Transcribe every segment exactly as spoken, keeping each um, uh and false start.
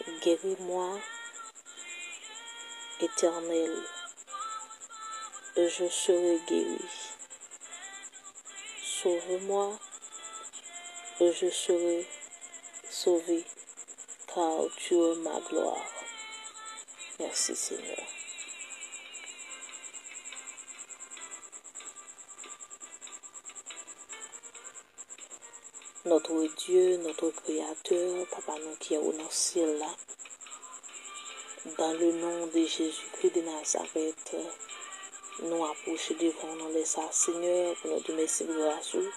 Guéris-moi, Éternel, et je serai guéri. Sauve-moi, et je serai sauvé, car tu es ma gloire. Merci, Seigneur. Notre Dieu, notre Créateur, Papa nou ki o nan syèl la, dans le nom de Jésus-Christ de Nazareth, nou apwoche devan w nan lè sa, Senyè, pou nou di mèsi pou gras ou.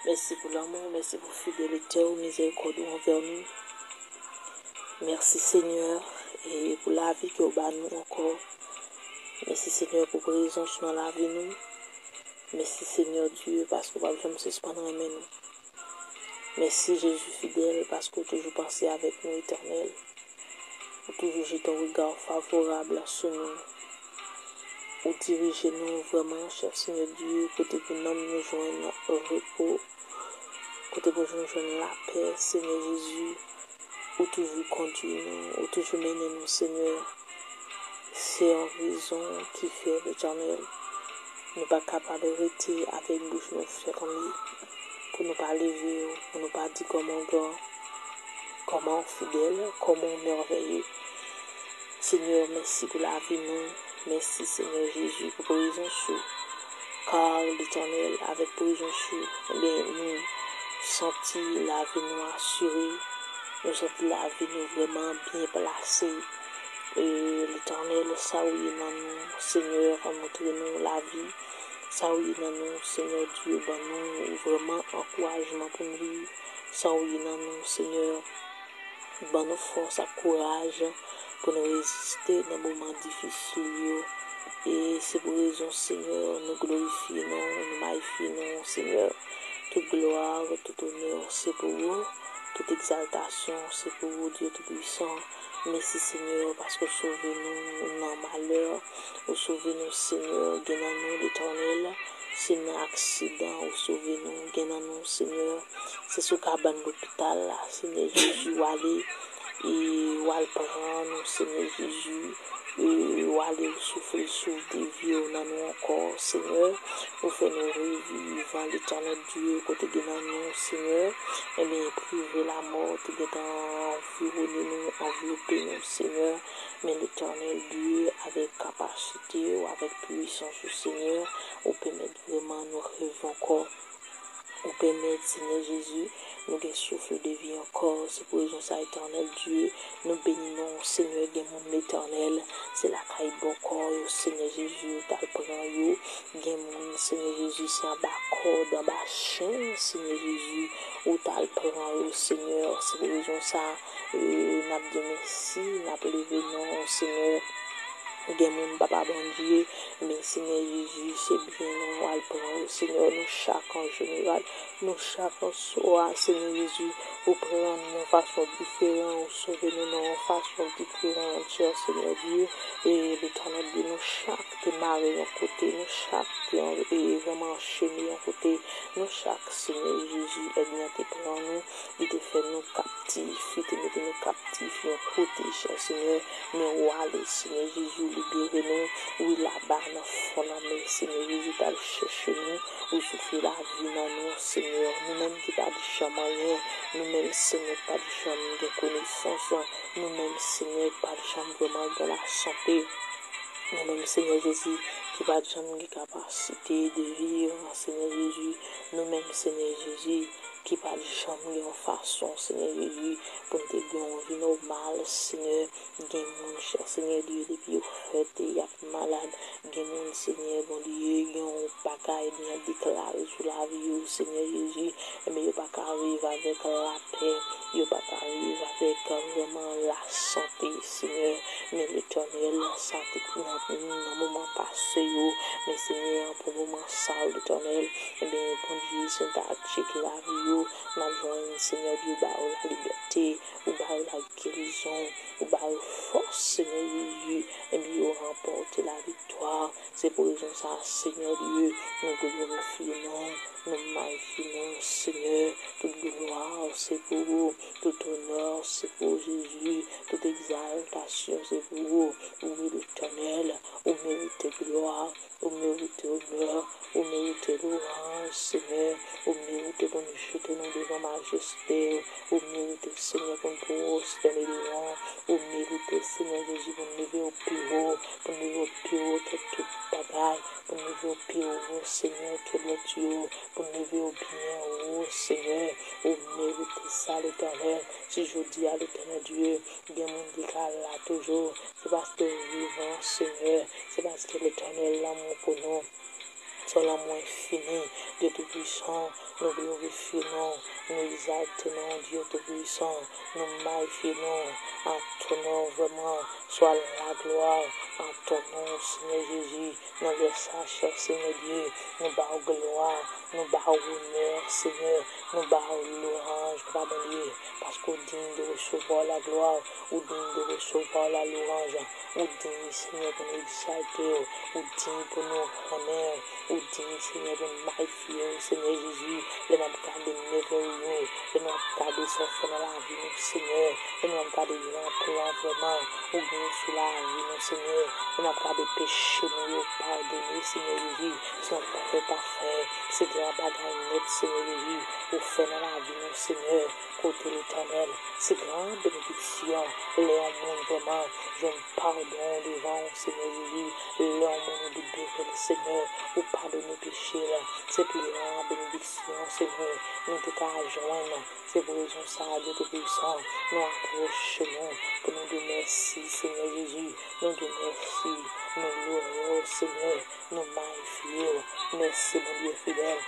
Mèsi pou lanmou, mèsi pou fidelite ou, mizèrikòd ou anvè nou. Mèsi, Senyè, e pou lavi ke w ba nou ankò. Mèsi, Senyè, pou prezans ou nan lavi nou. Mèsi, Senyè Dye, paske w p ap janm sispann renmen nou. Mèsi, Jezi fidèl, paske w toujou panse avèk nou, Etènèl. Ou toujou jete yon rega favorab sou nou. Ou dirije nou vrèman, chè Senyè Dye, kote pou nanm nou jwenn repo, kote pou nou jwenn lapè, Senyè Jezi. Ou toujou kondui nou, ou toujou mennen nou, Senyè. Se yon rezon ki fè, Letènèl, nou pa kapab rete avèk bouch nou fèmen, pou nou pa leve, pou nou pa di kòman w gran, kòman w fidèl, kòman w mèvèye. Senyè, mèsi pou lavi nou. Mèsi, Senyè Jezi, pou prezans ou. Kar, Letènèl, avèk prezans ou, ebyen, nou santi lavi nou asire. Nou santi lavi nou vrèman byen plase. E, Letènèl, sa ou ye nan nou, Senyè, montre nou lavi. Sa ou ye nan nou, Senyè Dye, ban nou vrèman ankourajman pou nou viv. Sa ou ye nan nou, Senyè, ban nou fòs ak kouraj pou nou reziste nan moman difisil yo. E se pou rezon, Senyè, nou glorifye non w, nou mayifye non w, Senyè. Tout glwa, tout onè, se pou ou. Tout egzaltasyon, se pou ou, Dye Toupisan. Mèsi, Senyè, paske w sove nou nan malè. Ou sove nou, Senyè, gen nan nou, Letènèl. Se nan aksidan, ou sove nou, gen nan nou, Senyè. Se sou kabann lopital la, Senyè Jezi, w ale, e w al pran nou, Senyè Jezi, e w ale, w soufle souf de vi w nan nou ankò, Senyè, ou fè nou revivan, Letènèl Dye, kote gen nan nou, Senyè, ebyen, prive lamò te gentan anviwone nou, anvlope nou, Senyè, men Letènèl Dye, avèk kapasite w, avèk pwisans ou, Senyè, ou pèmèt vrèman nou reve ankò. Ou pèmèt, Senyè Jezi, nou gen souf de vi ankò. Se pou rezon sa, Etènèl Dye, nou beni non w, Senyè, gen moun, Letènèl, se lakay bòkò yo, Senyè Jezi, ou t al pran yo. Gen moun, Senyè Jezi, se anba kòd, anba chenn, Senyè Jezi, ou t al pran yo, Senyè. Se pou rezon sa, e, n ap di mèsi, n ap leve non w, Senyè. Gen moun, Papa Bondye, men Senyè Jezi, se byen nou al pran yo, Senyè, nou chak an jeneral, nou chak an swa, Senyè Jezi, ou pran nou yon fason diferan, ou sove nou nan yon fason diferan, chè Senyè Dye, e Letènèl Dye, nou chak te mare yon kote, nou chak te an-, e vrèman anchene yon kote, nou chak, Senyè Jezi, ènmi an te pran nou, li te fè nou kaptif, li te mete nou kaptif yon kote, chè Senyè, men ou ale, Senyè Jezi, ou libere nou, wi, laba nan fon lanmè, Senyè Jezi, t al chèche nou, ou soufle lavi nan nou, Senyè, nou menm ki pa t janm anyen, nou menm, Senyè, ki pa t janm gen konesans, nou menm, Senyè, ki pa t janm vrèman gen lasante, nou menm, Senyè Jezi, ki pa t janm gen kapasite de viv, Senyè Jezi, nou menm, Senyè Jezi, ki pa t janm gen yon fason, Senyè Jezi, pou n te gen yon vi nòmal, Senyè. Gen moun, chè Senyè Dye, depi yo fèt, y ap malad. Gen moun, Senyè Bondye, gen yon bagay byen deklare sou lavi yo, Senyè Jezi. Ebyen, yo pa ka viv avèk lapè, yo pa ka viv avèk vrèman lasante, Senyè. Men Letènèl, sa te nan, nan moman pase yo, men Senyè, pou moman sa yo, Letènèl, ebyen, Bondye, si n ta tcheke lavi yo, n ap jwenn, Senyè Dye, ba ba yo lalibète, ou ba yo lagerizon, ou ba yo fòs, Senyè Jezi. Ebyen, yo ranpòte laviktwa. Se pou rezon sa a, Senyè Dye, nou glorifye non w, nou mayifye non w, Senyè. Tout glwa se pou ou, tout onè se pou ou, Jezi. Tout egzaltasyon se pou ou. Ou, Letènèl, ou merite glwa, ou merite onè, ou merite lwanj, Senyè. Ou merite pou nou jete nou devan majeste w. Ou merite, Senyè, pou nou pwostène devan w. Ou merite, Senyè Jezi, pou nou leve w pi wo, pou nou leve w pi wo ke tout bagay, pou nou leve w pi wo, Senyè, ke lòt yo, pou nou leve w byen wo, Senyè. Ou merite sa, Letènèl. Si jodi a, Letènèl Dye, gen moun ki ka la toujou, se paske w vivan, Senyè. Se paske, Letènèl, lanmou pou nou se yon lanmou enfini. Dye Toupisan, nou glorifye non w, nou egzalte non w, Dye Toupisan, nou mayifye non w. A ton non vrèman swa laglwa, a ton non, Senyè Jezi. Nan lè sa, chè Senyè Dye, nou ba w glwa, nou ba w onè, Senyè, nou ba w lwanj, Papa Bondye, paske w diy de resevwa laglwa, ou diy de resevwa lalwanj, ou diy, Senyè, pou nou egzalte w, ou diy pou nou renmen w, ou diy, Senyè, pou nou mayifye w, Senyè Jezi. Lè n ap gade mèvèy ou yo, lè n ap gade sa w fè nan lavi nou, Senyè, lè n ap gade gran plan vrèman ou gen sou lavi nou, Senyè, lè n ap gade peche nou yo padone, Senyè Jezi, se yon pafè pafè, se gran bagay nèt, Senyè Jezi, ou fè nan lavi nou, Senyè. Kote Letènèl, se gran benediksyon lè yon moun vrèman jwenn padon devan w, Senyè Jezi. Lè yon moun oubli devèl, Senyè, ou padone peche l. Se pli gran benediksyon, Senyè, nou te ka jwenn. Se pou rezon sa a, Dye Toupisan, nou apwoche nou pou nou di w mèsi, Senyè Jezi. Nou di w mèsi, nou lwe w, Senyè. Nou mayifye w. Mèsi, Bondye fidèl,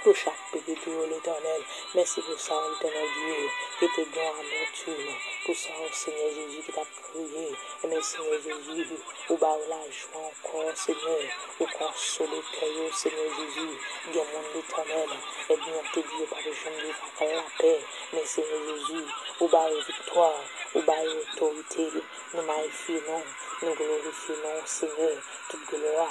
pou chak pitit ou yo, Letènèl. Mèsi pou sa w, Letènèl Dye, ki te gen yon amètim pou sa w, Senyè Jezi, ki t ap kriye. Men, Senyè Jezi, ou ba yo lajwa ankò, Senyè. Ou konsole kè yo, Senyè Jezi. Gen moun, Letènèl, ebyen, te di yo p ap janm viv ak lapè. Men, Senyè Jezi, ou ba yo viktwa, ou ba yo otorite. Nou mayifye non w, nou glorifye non w, Senyè. Tout glwa,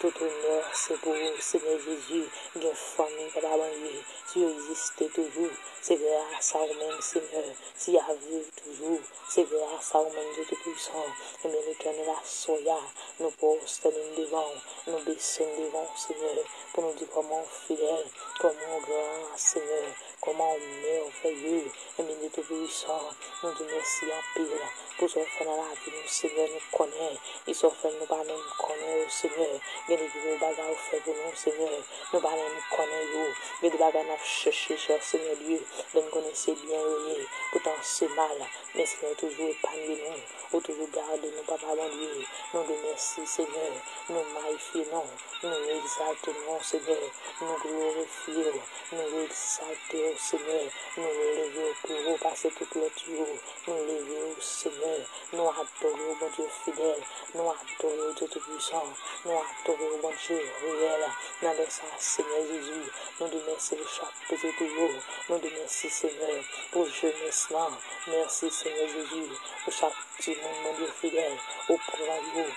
tout onè se pou ou, Senyè Jezi. Gen fanmi, Papa Bondye, si yo egziste toujou, se gras a ou menm, Senyè. Si y ap viv toujou, se gras a ou menm, Dye Toupisan. Ebyen, Letènèl, aswè a, nou pwostène n devan w, nou desann devan w, Senyè, pou nou di kòman w fidèl, kòman w gran, Senyè, kòman w mèvèye. Ebyen, Dye Toupisan, nou di w mèsi anpil pou sa w fè nan lavi nou, Senyè. Nou konnen, e sa w fè, nou pa menm konnen yo, Senyè. Gen de gwo bagay ou fè pou nou, Senyè. Nou pa menm konnen yo. Gen de bagay n ap chèche, chè Senyè Dye, lè n konnen se byen yo ye, poutan se mal. Men, Senyè, ou toujou epanye nou, ou toujou gade nou, Papa Bondye. Nou di w mèsi, Senyè. Nou mayifye non w, nou egzalte non w, Senyè. Nou glorifye w, nou egzalte w, Senyè. Nou leve w pi wo pase tout lòt yo. Nou leve w, Senyè. Nou adore w, Bondye fidèl. Nou adore w, Dye Toupisan. Nou adore w, Bondye reyèl. Nan lè sa a, Senyè Jezi, nou di w mèsi pou chak pitit ou yo. Nou di w mèsi, Senyè, pou jenès lan. Mèsi, Senyè Jezi, pou chak timoun, Bondye fidèl, ou pran yo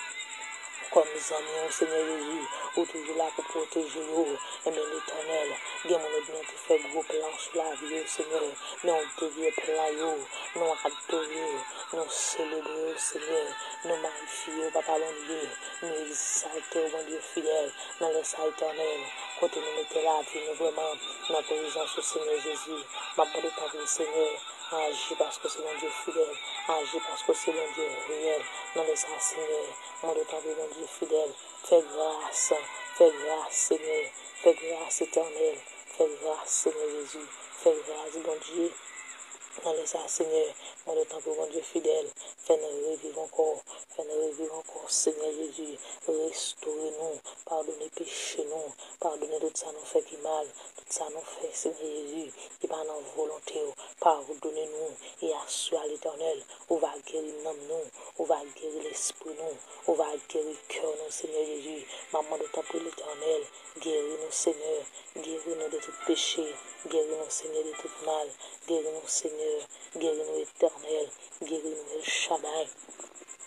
kòm zanmi w, Senyè Jezi. Ou toujou la pou pwoteje yo. Ebyen, Letènèl, gen moun, ebyen, te fè gwo plan sou lavi yo, Senyè. Men ou devye plan yo. Nou adore w, nou selebre w, Senyè. Nou mayifye w, Papa Bondye. Nou egzalte w, Bondye fidèl. Nan lè sa a, Etènèl, kote nou mete lavi nou vrèman nan prezans ou, Senyè Jezi. M ap mande w, tanpri, Senyè, aji paske w se Bondye fidèl. Aji paske w se Bondye reyèl. Nan lè sa a, Senyè, mande w, tanpri, Bondye fidèl, fè gras, fè gras, Senyè, fè gras, Etènèl, fè gras, Senyè Jezi, fè gras, Bondye. Nan lè sa a, Senyè, mande w, tanpri, Bondye fidèl, fè n reviv ankò, fè n reviv ankò, Senyè Jezi, restore nou, padone peche nou, padone tout sa nou fè ki mal, tout sa nou fè, Senyè Jezi, ki pa nan volonte w, padone nou, e aswè a, Letènèl, ou va geri nanm nou, ou va geri lespri nou, ou va geri kè nou, Senyè Jezi. M ap mande w, tanpri, Letènèl, geri nou, Senyè, geri nou de tout peche, geri nou, Senyè, de tout mal, geri nou, Senyè, geri nou, Etènèl, geri nou, El Shaddai.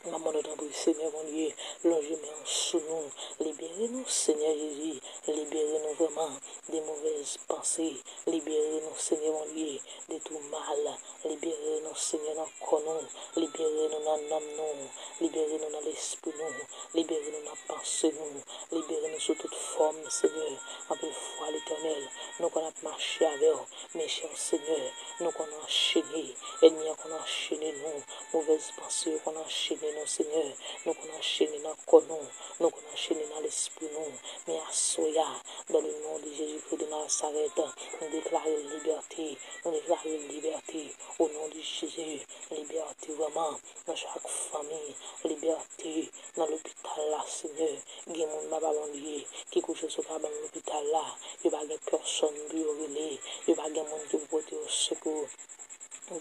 M ap mande w, tanpri, Senyè Bondye, lonje men w sou nou, libere nou, Senyè Jezi, libere nou vrèman de movèz panse, libere nou, Senyè Bondye, de tou mal, libere nou, Senyè, nan kò nou, libere nou nan nanm nou, libere nou nan lespri nou, libere nou nan panse nou, libere nou sou tout fòm, Senyè. Anpil fwa, Letènèl, nou konn ap mache avè w, men chè Senyè, nou konn anchene, ènmi an konn anchene nou, movèz panse yo konn anchene nou, Senyè, nou konn anchene nan kò nou, nou konn anchene nan lespri nou, men aswè a, dans le nom de Jésus-Christ de Nazareth, nou deklare libète, nou deklare libète, au nom de Jésus, libète vrèman, nan chak fanmi, libète nan lopital la, Senyè. Gen moun, Papa Bondye, ki kouche sou kabann lopital la, yo pa gen pèsòn pou yo rele, yo pa gen moun ki pou pote yo sekou.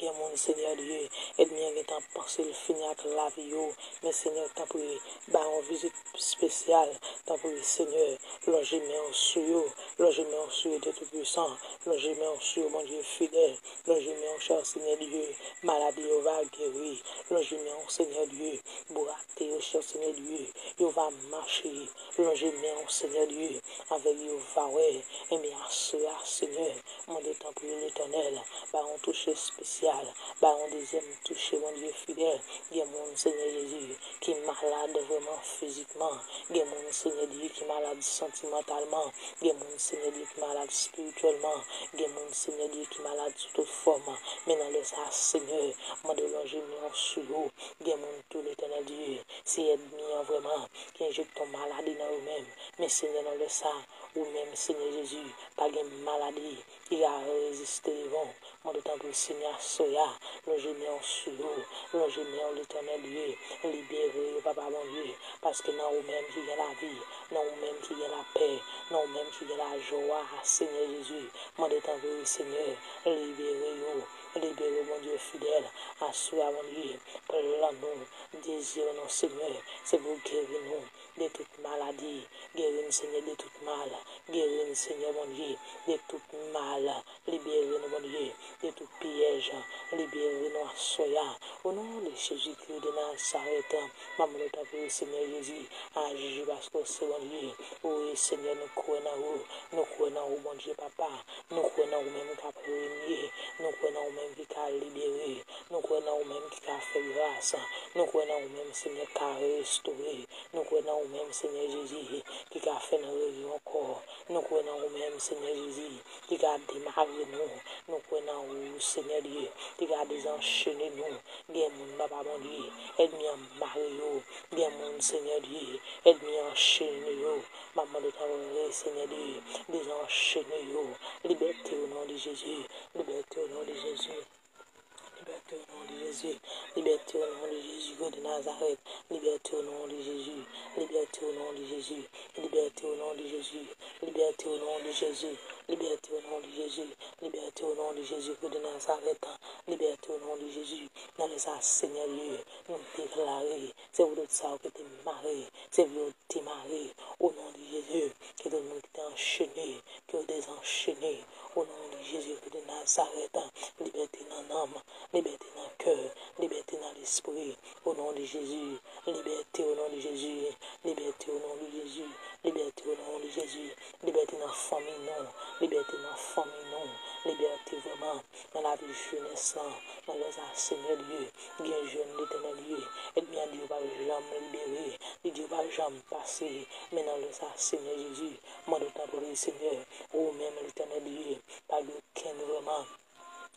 Gen moun, Senyè Dye, ènmi an gentan panse l fini ak lavi yo, men Senyè, tanpri, ba yon vizit espesyal, tanpri, Senyè, lonje men w sou yo, lonje men w sou yo, Dye Toupisan, lonje men w sou yo, Bondye fidèl, lonje men w, chè Senyè Dye, maladi yo va geri, lonje men w, Senyè Dye, bourate yo, chè Senyè Dye, yo va mache, lonje men w, Senyè Dye, avèg yo va wè, enben aswè a, Senyè, mande tanpri Letènèl, ba yon touche espesyal, ba yon dezyèm touche, Bondye fidèl, gen moun, Senyè Jezi, ki malad vrèman fizikman, gen moun, Senyè Dye, ki malad santimantalman, gen moun, Senyè Dye, ki malad espirityèlman, gen moun, Senyè Dye, ki malad sou tout fòm, men nan lè sa, Senyè, mande lonje men w sou yo, gen moun tou, Letènèl Dye, se ènmi an vrèman, ki enjekte yon maladi nan yo menm, men Senyè, nan lè sa, ou menm, Senyè Jezi, pa gen maladi ki ka reziste devan w. Mande tanpri, Senyè, aswè a, lonje men w sou yo, lonje men w, Letènèl Dye, libere yo, Papa Bondye, paske nan ou menm ki gen lavi, nan ou menm ki gen lapè, nan ou menm ki gen lajwa, Senyè Jezi. Mande tanpri, Senyè, libere yo, libere yo, Bondye fidèl, aswè a, Bondye, plan nou, dezi nou, Senyè, se pou geri nou de tout maladi, geri n, Senyè, de tout mal, geri n, Senyè Bondye, de tout mal, libere nou, Bondye, de tout pyèj, libere nou aswè a, o non de Jezikri de Nazarèt, m ap mande w tanpri, Senyè Jezi, aji paske w se Bondye, wi, Senyè, nou kwè nan ou, nou kwè nan ou, Bondye Papa, nou kwè nan ou menm k ap renye, nou kwè nan ou menm ki ka libere, nou kwè nan ou menm ki ka fè gras, nou kwè nan ou menm, Senyè, k ka restore, nou kwè nan ou menm, Senyè Jezi, ki ka fè n reyeye ankò. Nou kwè nan ou menm, Senyè Jezi, ki ka demare nou. Nou kwè nan ou, Senyè Dye, ki ka dezanchene nou. Gen moun, Papa Bondye, ènmi an mare yo. Gen moun, Senyè Dye, ènmi an anchene yo. M ap mande w tanpri, Senyè Dye, dezanchene yo. Libète o non de Jezi. Libète o non de Jezi. Libète o non de Jezi. Libète o non de Jezi, Gwo de Nazarèt. Libète o non de Jezi. Libète o non de Jezi. Libète o non de Jezi. Libète o non de Jezi. Libète o non de Jezi. Libète o non de Jezi, Gwo de Nazarèt. Libète o non de Jezi. Nan lè sa, Senyè Dye, nou deklare, se pou tout sa yo ki te mare, se pou yo demare, o non de Jezi, ke tout moun ki te anchene, ke yo dezanchene, o non de Jezi de Nazarèt, libète nan nanm, libète nan kè, libète nan lespri, o non de Jezi, libète o non de Jezi, libète o non de Jezi, libète o non de Jezi, libète nan fanmi nou, libète nan fanmi nou, libète vrèman nan lavi jenès lan, nan lè sa, Senyè Dye, gen jèn Letènèl Dye, ènmi an di yo p ap janm libere, li di yo p ap janm pase, men nan lè sa, Senyè Jezi, mande w tanpri, Senyè, ou menm Letènèl Dye, pa gen okenn vrèman,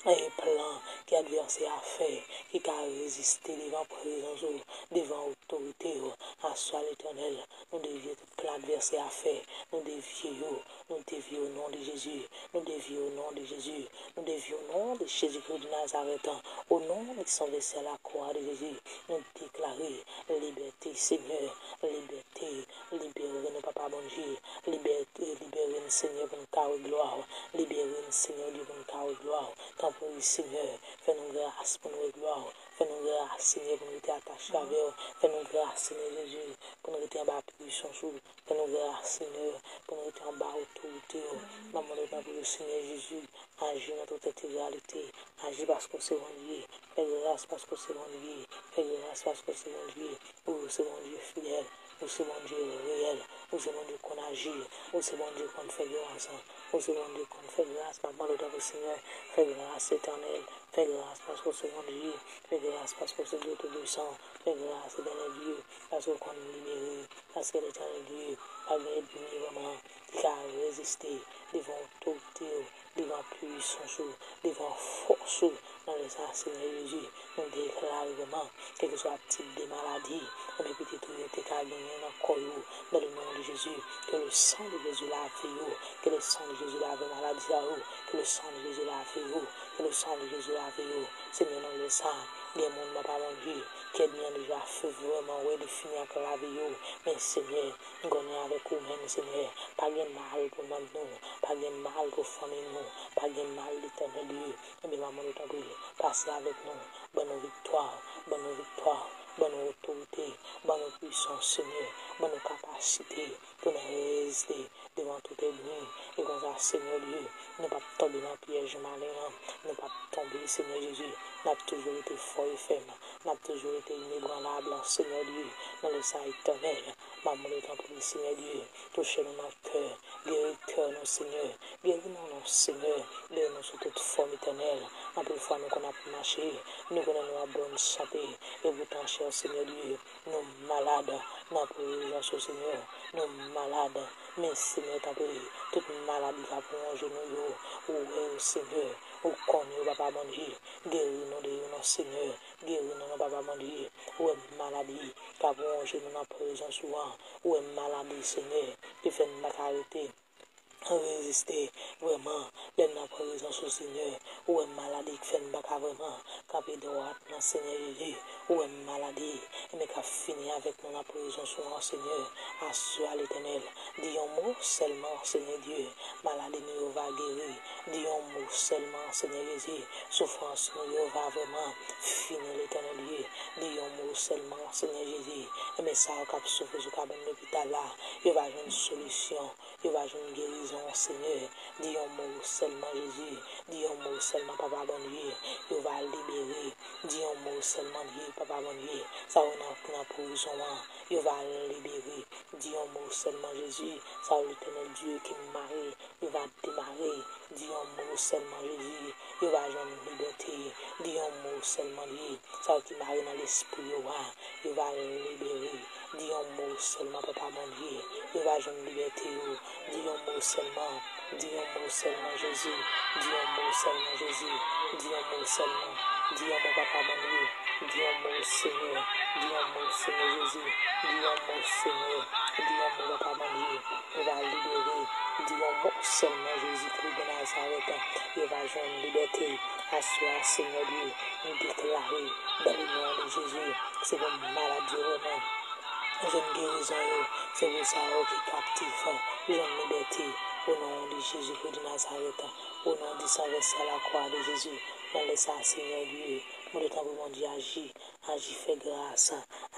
e plan ke advèsè a fè, ki ka reziste devan prezans ou, devan otorite w, aswè a Letènèl, nou devye tout plan advèsè a fè, nou devye yo, nou devye o non de Jezi, nou devye o non de Jezi, nou devye o non de Jezikri de Nazarèt, o non de san vèse a lakwa de Jezi, nou deklare libète, Senyè, libète, libere nou, Papa Bondye, libète, libere n, Senyè, pou n ka wè glwa w, libere n, Senyè Dye, pou n ka wè glwa w, tanpri. Tanpri, Senyè, fè nou gras pou nou wè glwa w. Fè nou gras, Senyè, pou nou rete atache avè w. Fè nou gras, Senyè Jezi, pou nou rete anba pwisans ou. Fè nou gras, Senyè, pou nou rete anba otorite w. M ap mande w tanpri, Senyè Jezi, aji nan tout entegralite. Aji paske w se Bondye. Fè gras paske w se Bondye. Fè gras paske w se Bondye. Ou se Bondye fidèl. Ou se Bondye reyèl. Ou se Bondye konn aji. Ou se Bondye konn fè gras. Ou se Bondye konn fè gras. M ap mande w tanpri, Senyè, fè gras, Letènèl. Fè gras paske w se Bondye. Fè gras paske w se Dye Toupisan. Fè gras, Letènèl Dye, paske w konn libere. Paske, Letènèl Dye, pa gen ènmi vrèman ki ka reziste devan otorite w, devan pwisans ou, devan fòs ou. Nan lè sa a, Senyè Jezi, nou deklare vrèman, kèlkeswa tip de maladi, ebyen pitit ou yo te ka genyen nan kò yo, dans le nom de Jésus, que le sang de Jésus lave yo, que le sang de Jésus lave maladi sa yo, que le sang de Jésus lave yo, que le sang de Jésus lave yo. Senyè, nan lè sa a, gen moun, Papa Bondye, ke ènmi an deja fè vrèman wè li fini ak lavi yo. Men, Senyè, m konnen avèk ou menm, Senyè, pa gen mal pou nanm nou, pa gen mal pou fanmi nou, pa gen mal, Letènèl Dye. Ebyen, m ap mande w tanpri, pase avèk nou, ban nou viktwa, ban nou viktwa, ban nou otorite, ban nou pwisans, Senyè, ban nou kapasite pou n reziste devan tout ènmi. E konsa, Senyè Dye, nou p ap tonbe nan pyèj malen an, nou p ap tonbe, Senyè Jezi, n ap toujou rete fò e fèm, n ap toujou rete inebranlab, Senyè Dye, nan lè sa a, Etènèl, m ap mande w tanpri, Senyè Dye, touche nou nan kè, geri kè nou, Senyè, geri nou, non, Senyè, geri nou sou tout fòm, Etènèl. Anpil fwa, nou konn ap mache, nou konnen nou an bòn sante, e poutan, chè Senyè Dye, nou malad nan prezans ou, Senyè. Nou malad. Men, Senyè, tanpri, tout maladi k ap wonje nou yo, ou wè yo, Senyè. Ou konn yo, Papa Bondye. Geri nou de yo, non, Senyè. Geri nou, non, Papa Bondye. Ou wè maladi k ap wonje nou nan prezans ou an. Ou wè maladi, Senyè, ki fè n pa ka rete reziste vrèman lè n nan prezans ou, Senyè. Ou wè maladi k fè n pa ka vrèman kanpe dwat nan, Senyè Jezi. Ou wè maladi, ebyen, k ap fini avèk nou nan prezans ou an, Senyè. Aswè a, Letènèl, di yon mo sèlman, Senyè Dye, maladi nou yo va geri. Di yon mo sèlman, Senyè Jezi, soufrans nou yo va vrèman fini, Letènèl Dye. Di yon mo sèlman, Senyè Jezi, ebyen, sa yo k ap soufri sou kabann lopital la, yo va jwenn solisyon. Yo va jwenn gerizon, Senyè. Di yon mo sèlman, Jezi. Di yon mo sèlman, Papa Bondye. Yo va libere. Di yon mo sèlman, Dye, Papa Bondye. Sa yo nan, nan prizon an, yo va libere. Di yon mo sèlman, Jezi. Sa yo, Letènèl Dye, ki mare, yo va demare. Di yon mo sèlman, Jezi. Yo va jwenn libète. Di yon mo sèlman, Dye. Sa yo ki mare nan lespri yo a, yo va libere. Di yon mo sèlman, Papa Bondye. Yo va jwenn libète yo. Di yon mo sèlman. Di yon mo sèlman, Jezi. Di yon mo sèlman, Jezi. Di yon mo sèlman. Di yon mo, Papa Bondye. Di yon mo, Senyè. Di yon mo, Senyè Jezi. Di yon mo, Senyè. Di yon mo, Papa Bondye. Yo va libere. Di yon mo sèlman, Jezi Kris de Nazarèt. Yo va jwenn libète. Aswè a, Senyè Dye, nou deklare, dans le nom de Jésus, se pou malad yo vrèman jwenn gerizon yo, se pou sa yo ki kaptif jwenn libète, o non de Jezi Kris de Nazarèt, o non di san vèsè a lakwa de Jezi, nan lè sa a, Senyè Dye, mande tanpri Bondye aji, aji fè gras,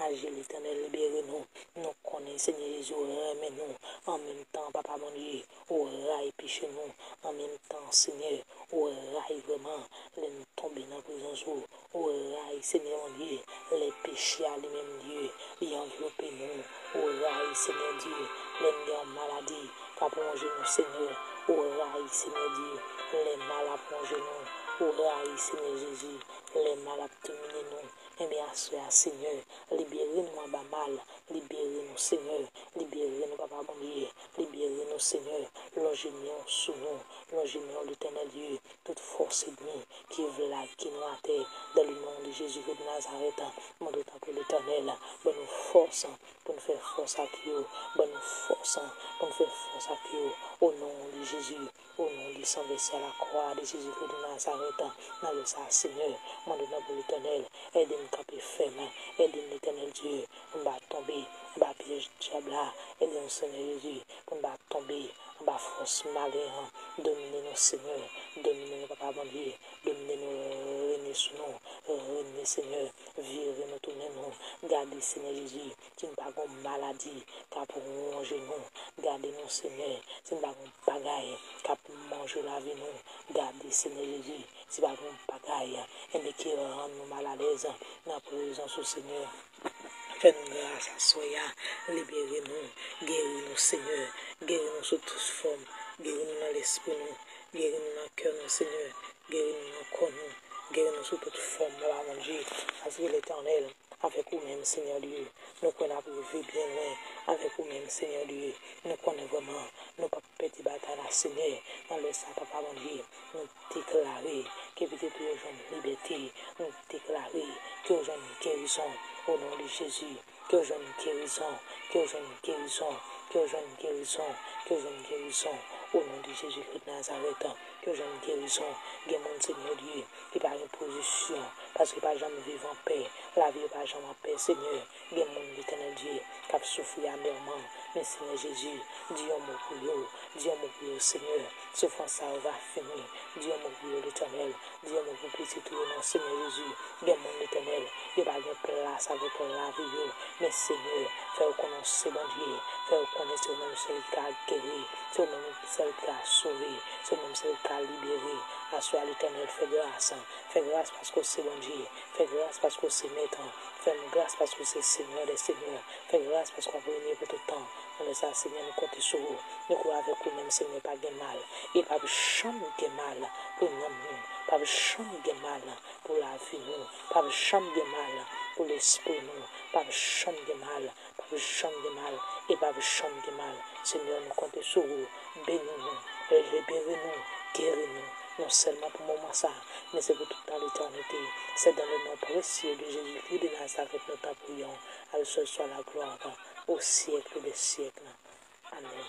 aji Letènèl libere nou, nou konnen Senyè Jezi ou renmen nou, an menm tan Papa Bondye, ou rayi peche nou, an menm tan Senyè, ou rayi vrèman lè n tonbe nan prezans ou, ou rayi Senyè Bondye, lè peche a li menm Dye, li anvlope nou, ou rayi Senyè Dye, lè n gen yon maladi k ap wonje nou Senyè, ou rayi Senyè Dye, lè mal ap wonje nou, ou rayi Senyè Jezi, lè mal ap domine nou, ebyen aswè a Senyè, libere nou anba mal, libere nou Senyè, libere nou Papa Bondye, libere nou Senyè, lonje men w sou nou, lonje men w Letènèl Dye, tout fòs ènmi ki vle lage nou atè, dans le nom de Jésus de Nazareth, mande w tanpri Letènèl, ban nou fòs pou n fè fòs ak yo, ban nou fòs pou n fè fòs ak yo, o non de Jezi, o non di san vèsè a lakwa de Jezi Kris de Nazarèt, nan lè sa a Senyè, mande w tanpri Letènèl, ede n kanpe fèm, ede n Letènèl Dye, pou n pa tonbe anba pyèj dyab la, ede n Senyè Jezi, pou n pa tonbe anba fòs malen an, domine nou Senyè, domine nou Papa Bondye, domine Senyè, vire nou, tounen nou. Gade, Senyè Jezi, si n pa gen maladi k ap wonje nou. Gade nou, Senyè, si n pa gen bagay k ap manje lavi nou. Gade, Senyè Jezi, si pa gen bagay, enben, ki rann nou malalèz nan prezans ou, Senyè. Fè n gras aswè a, libere nou, geri nou, Senyè, geri nou sou tout fòm, geri nou nan lespri nou, geri nou nan kè nou, Senyè, geri nou nan kò nou, geri nou sou tout fòm, Papa Bondye, paske Letènèl, avèk ou menm, Senyè Dye, nou kwè n ap rive byen lwen, avèk ou menm, Senyè Dye, nou konnen vrèman, nou p ap pèdi batay la, Senyè, nan lè sa, Papa Bondye, nou deklare ke pitit ou yo jwenn libète, nou deklare ke yo jwenn gerizon, o non de Jezi, ke yo jwenn gerizon, ke yo jwenn gerizon, ke yo jwenn gerizon, ke yo jwenn gerizon, o non de Jezi Kris Nazarèt, ke yo jwenn gerizon. Gen moun, Senyè Dye, ki pa gen pozisyon, paske yo pa janm viv anpè, lavi yo pa janm anpè, Senyè. Gen moun, Letènèl Dye, k ap soufri amèman, men Senyè Jezi, di yon mo pou yo, di yon mo pou yo, Senyè. Soufrans sa yo va fini, di yon mo pou yo, Letènèl. Di yon mo pou pitit ou yo, non, Senyè Jezi. Gen moun, Letènèl, yo pa gen plas avèk lavi yo. Men, Senyè, fè yo konnen w se Bondye. Fè yo konnen se ou menm sèl ki ka geri. Se ou menm sèl ki ka sove. Se ou menm sèl ki ka libere. Aswè a, Letènèl, fè gras. Fè gras paske w se Bondye. Fè gras paske w se Mèt. Fè n gras paske w se Senyè dè senyè. Fè gras paske w ap renye pou tout tan. Nan lè sa, Senyè, nou konte sou ou. Nou kwè avèk ou menm, Senyè, pa gen mal. E p ap janm gen mal pou nanm nou. P ap janm gen mal pou lavi nou. P ap janm gen mal pou lespri nou. P ap janm gen mal. P ap janm gen mal. E p ap janm gen mal. Senyè, nou konte sou ou. Beni nou. Libere nou. Geri nou. Non sèlman pou moman sa, men se pou tout tan letènite. Se dans le nom précieux de Jésus-Christ de Nazareth, nous t'en prions. À ce soit la gloire au siècle des siècles. Amèn.